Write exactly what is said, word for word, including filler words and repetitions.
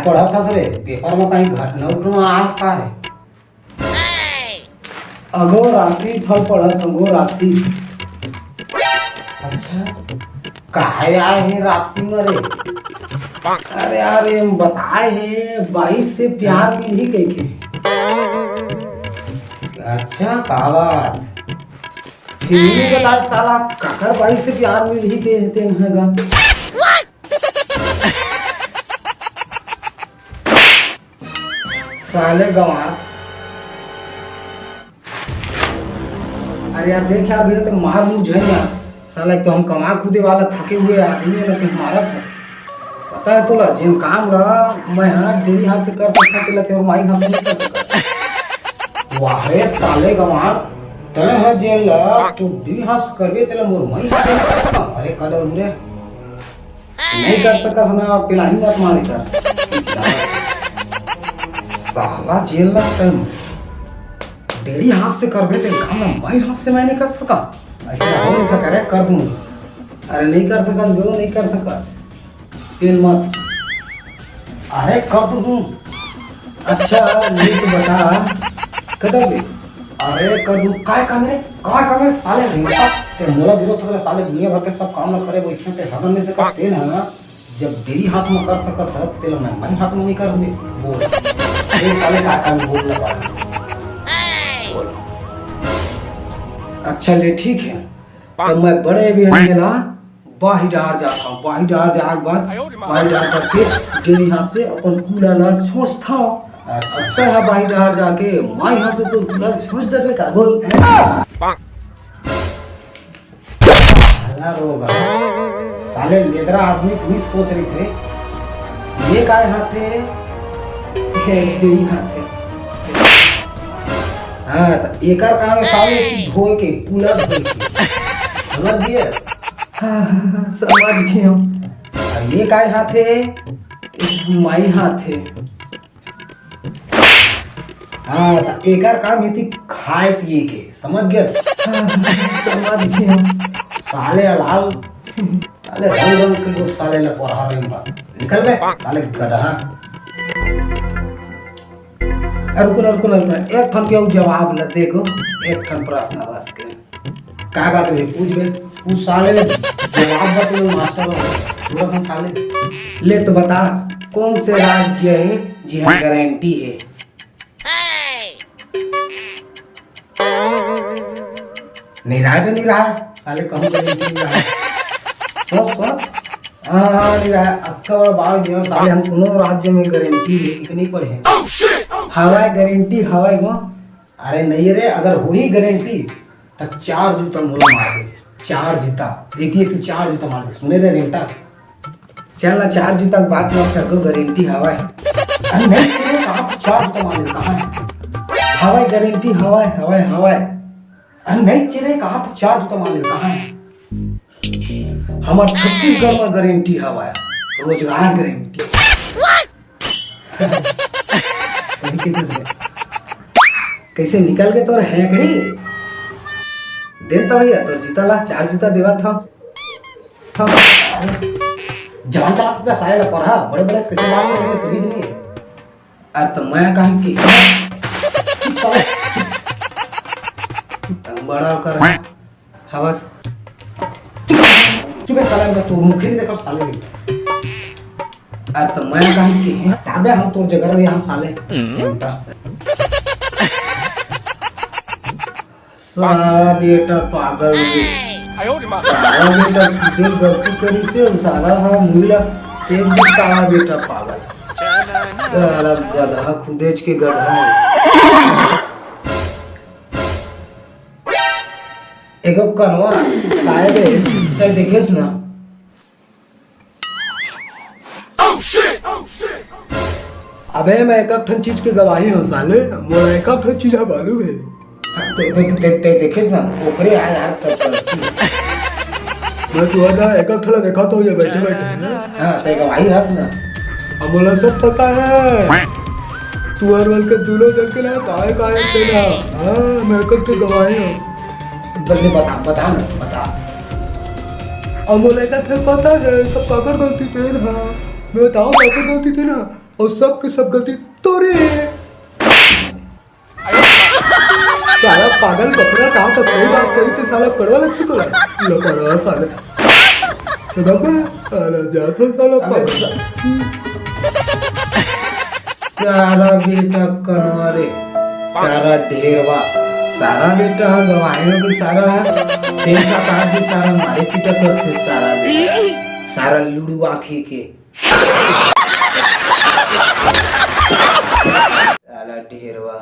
पढ़त हस रे, पेपर म कहीं घटना उठना आय का रे? अगो राशि फल पढ़त हूँ, गो राशि। अच्छा, काहे आए हे राशि म रे? अरे यार, ये बताए हे बाईस से प्यार मिलही कहिके। अच्छा, का बात? फिर भी बता साला, काकर बाईस से प्यार मिलही के हे तेन ह गा? साले गंवार। अरे यार, देख यार भैया, तो मार मुंह झन यार। साला, एक तो हम कमा कूदे वाला थके हुए आदमी है, ना कि हमारा था। पता है तोला, जिन काम ला मैं हाथ डेरी हाथ से कर सकता, तेला तेरे माई हाथ से नहीं कर सकता। वाह रे साले गंवार, तय है जेन ला तू डेरी हाथ से करबे, तेला मोर माई हाथ से नहीं कर सकता। अरे का डर रे, नहीं कर सकस ना, पिलाही मत मारे कर। साला जेन ला तय डेढ़ी हाथ से करबे ते काम मैं हाथ से मैं नहीं कर सका। ऐसे हो नहीं सका रे, कर दूं। अरे नहीं कर सकस बे, नहीं कर सकस। पेल मत। अरे कर तो दूं। अच्छा, ये तो बता, कदम बे? अरे कर दूं, काय काम रे? काय काम रे? साले रिंका, ते मोला जरूरत है साले दुनिया भर के सब काम ना करे, वो इतना ते हगन नहीं सकत, ते ना जब डेरी हाथ में कर सकत है, तेला मैं, मैं हाथ में नहीं करूंगी। बोल। ये साले का काम बोल ना पाए। बोल। अच्छा ले, ठीक है। तो मैं बड़े भी अंधेला बाही डार जाता हूँ। बाही डार जाए के बाद बाही डार करके डेरी हाथ से अपन कूला ला सोचता हूँ। अच्छा। तय हा बाही डार जाके माई हाथ से तो कूला सोच डरबे का। बोल। साला रोगा। साले लेदरा आदमी कुछ सोच रही थे। ये काय हाथ है? ये डेढ़ी हाथ है। हाँ, तो एकर काम है साले कि धोए के, कूला धोए के। समझ गए? हाँ, हाँ, हाँ, समझ गए हम। और ये काय हाथ है? माई हाथ है। हाँ, त एकर काम हे ती खाए पिए के, समझ गया? हाँ, समझ गया। साले अलाल, साले रंग रंग के लोग साले ल पढ़ा रहे हैं। निकल बे, साले गधा। अरे रुको ना, रुको ना, रुको ना। एक ठन के अउ जवाब ल देखो, एक ठन प्रश्न बस के। का बात रे, पूछ बे। उ साले जवाब बतले मास्टर हो। पूरा सन साले। ले तो बता, कौन से राज्य है जिहाँ गारंटी है? नहीं रहा बे, नहीं रहा। साले कहूँ गारंटी नहीं रहा। सोच, सोच। हाँ, हाँ, नहीं रहा। अक्का बार बाढ़ गया, साले हम कोनो राज्य में गारंटी है, इतनी पढ़े हैं। हवाई गारंटी, हवाई वो अरे नहीं रे, अगर होही गारंटी, त चार जूता मोला मार दे। चार जूता। एक ही एक चार जूता मार दे। सुने रे रेंटा। चल ना, चार जूता के बात मत कर, तो गारंटी हवाए। अरे नहीं, चलो, कहाँ तो चार जूता मार दे, कहाँ है? हवाए गारंटी, हवाए, हवाए, हवाए। अरे नहीं, चले, कहाँ तो चार जूता मार दे, कहाँ है? हमार छत्तीसगढ़ में गारंटी हवाए। रोजगार गारंटी। सही कहिथे सही। कैसे निकल के तोर हेंकड़ी? दे तो भैया, तोर जूता ला, चार जूता देवा था। था। जवान चला सकता साले ला पर, हाँ, बड़े बड़े से कैसे बात करेंगे, तभी नहीं। अरे तो मैं कहा कि तुम बड़ा कर हवस। चुप है साला, मैं तो मुखे नहीं देखा साले नहीं। अरे तो मैं कहा कि हैं, ताबे हम तोर जगह में यहाँ साले। साला बेटा पागल है। साला बेटा खुदे गलती करी से, साला हाँ मुला से भी साला बेटा पागल। साला गधा, खुदेच के गधा है। एगो कनवा काय बे, कल देखेस ना। अबे मैं एक ठन चीज के गवाही हूँ साले, मोला एक ठन चीज ह मालूम है। ते, ते, ते, ते देखेस ना, ओकरे आय यार सब गलती। मैं तुहर ना एक ठन ला देखा तो ये बैठे बैठे ना। हाँ, ते गवाही हस ना। अब मोला सब पता है। तुहर वाल के दूनो जन के ना काय काय के ना। हाँ, मैं एक ठन गवाही हूँ। बल्ले बता, बता ना, बता। अब मोला एक ठन पता है, सब काकर गलती तेन हा। मैं बताऊँ काकर गलती तेन हा। अउ सब के सब गलती तोरे हे। साला पागल बकरा, कहा तो सही बात करी थे, साला कड़वा लगथे तोला। लपरा साले। तो दबा, साला जा सन साला अबे पागल। सा-, सारा बेटा कनवा रे, सारा ढेरवा, सारा बेटा ह गवाही के सारा ह, सेन सात आठ भी सारा मारे पीटा करथे सारा बेटा, सारा लुड़ू आँखी के। साला ढेरवा।